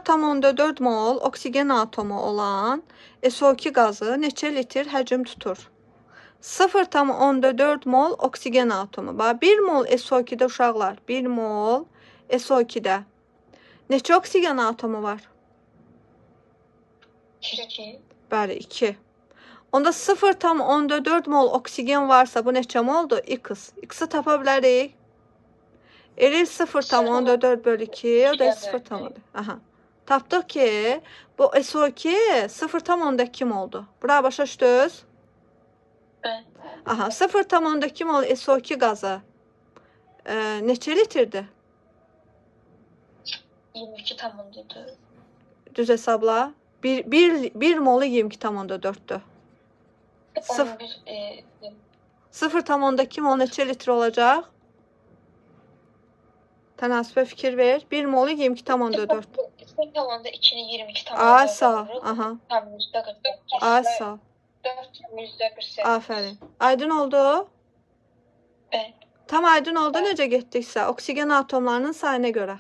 0,4 mol oksigen atomu olan SO2 qazı neçə litr həcm tutur? 0,4 mol oksigen atomu. Bax, 1 mol SO2-də uşaqlar, 1 mol SO2-də neçə oksigen atomu var? 2. Bəli, 2. Onda 0,4 mol oksigen varsa bu neçə moldur? X. X-i tapa bilərik. Eləyir 0,4 bölü 2, o da 0,4. Aha. Tapdıq ki, bu SO2 0,2 moldur. Bura başa düşdünüz? Bəli. Aha, 0,2 mol SO2 qazı neçə litrdir? 22,4. Düz hesabla. 1 molu 22,4-dür. 11, 0,2 mol neçə litr olacaq? Tənasübə fikir ver. 1 molu 22,4. 0,2-ni 22,4. Ay sağ ol. Aha. Tam %48. Ay sağ ol. 4,48. Afərin. Aydın oldu? Bəli. Tam aydın oldu necə getdiksə oksigen atomlarının sayına görə.